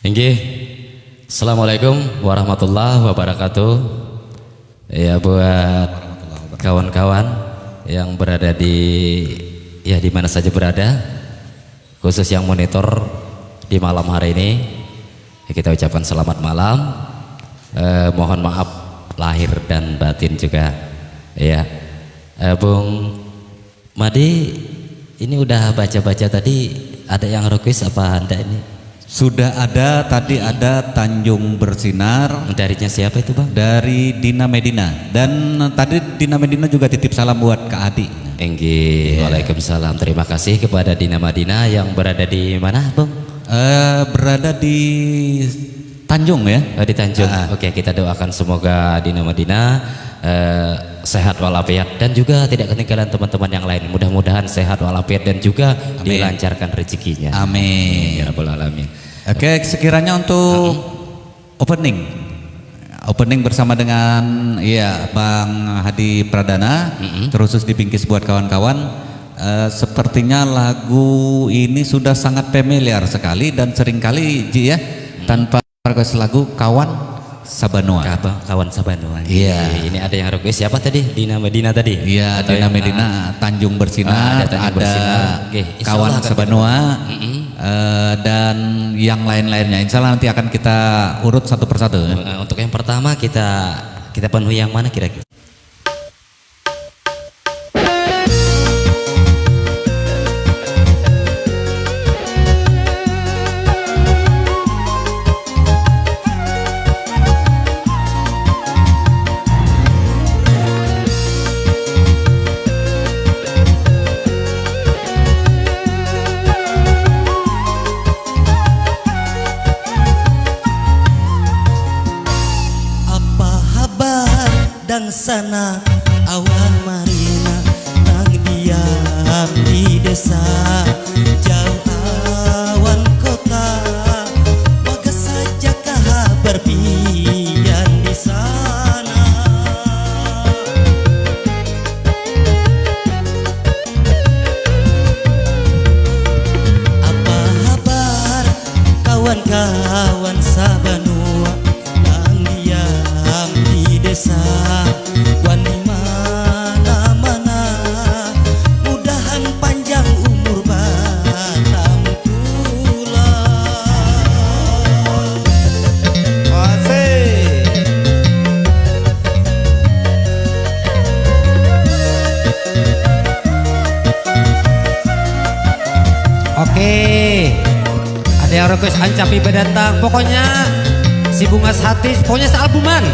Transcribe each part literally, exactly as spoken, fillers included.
Inggih. Assalamualaikum warahmatullahi wabarakatuh. Ya, buat kawan-kawan yang berada di, ya, di mana saja berada, khusus yang monitor di malam hari ini, ya, kita ucapkan selamat malam. Eh, mohon maaf lahir dan batin juga, ya. Eh, Bung Madi, ini udah baca-baca tadi, ada yang request apa anda ini? Sudah ada, tadi ada Tanjung Bersinar. Darinya siapa itu, Bang? Dari Dina Medina. Dan tadi Dina Medina juga titip salam buat Kak Adi. Enggih, iya. Waalaikumsalam. Terima kasih kepada Dina Madina yang berada di mana, Bang? Eh, berada di Tanjung, ya? Oh, di Tanjung. Ah. Oke, kita doakan semoga Dina Madina, eh, sehat walafiat dan juga tidak ketinggalan teman-teman yang lain. Mudah-mudahan sehat walafiat dan juga, amin, dilancarkan rezekinya. Amin. Ya Rabbal Alamin. Oke, sekiranya untuk, mm-mm, opening. Opening bersama dengan, iya, Bang Hadi Pradana, mm-mm, terkhusus di Bingkis buat kawan-kawan. Eh, sepertinya lagu ini sudah sangat familiar sekali dan seringkali, Ji, ya, mm, tanpa request lagu Kawan Sabanua. Kaba-, Kawan Sabanua. Iya. Ini ada yang request siapa tadi? Dina Medina tadi? Iya, atau Dina yang, Medina, ah, Tanjung Bersinar, ah, ada Tanjung ada Bersinar. Oke, insya Kawan Allah akan kita Sabanua, mm-mm, eh, dan yang lain-lainnya. Insya Allah nanti akan kita urut satu persatu, ya. Eh, untuk yang pertama kita, kita penuhi yang mana kira-kira? Apa habar? Dangsana awan marina nang diam di desa, jauh awan kota. Bagas saja kah habar pian di sana? Apa habar kawan-kawan sabanua nang diam di desa wan di mana-mana? Mudahan panjang umur batamu pulang. Asik. Oke. Ada yang request Ancapi Badatang. Pokoknya si Bungas Hati, pokoknya sealbuman.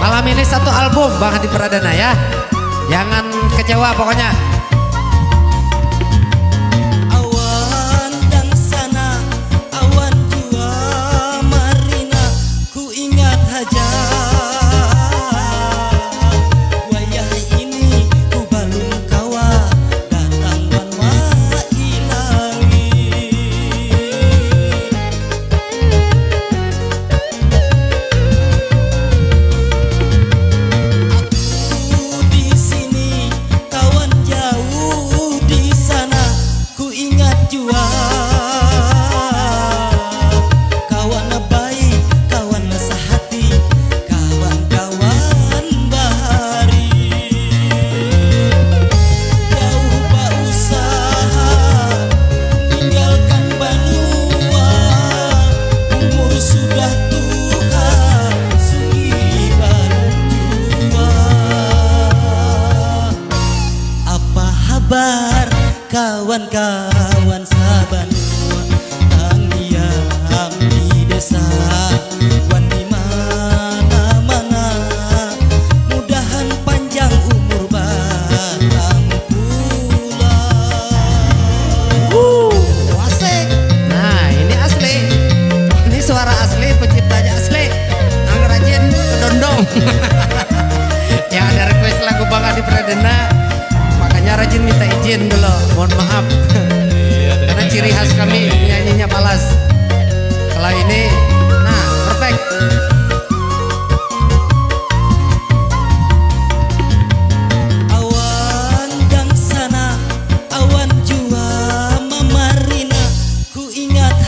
Malam ini satu album Bang Hadi Pradana ya. Jangan kecewa pokoknya. Awan dangsana, awan jua marina. Ku ingat haja, wayah ini ku balum kawa datang wan mailangi. Aku di sini kawan jauh.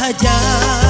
Aja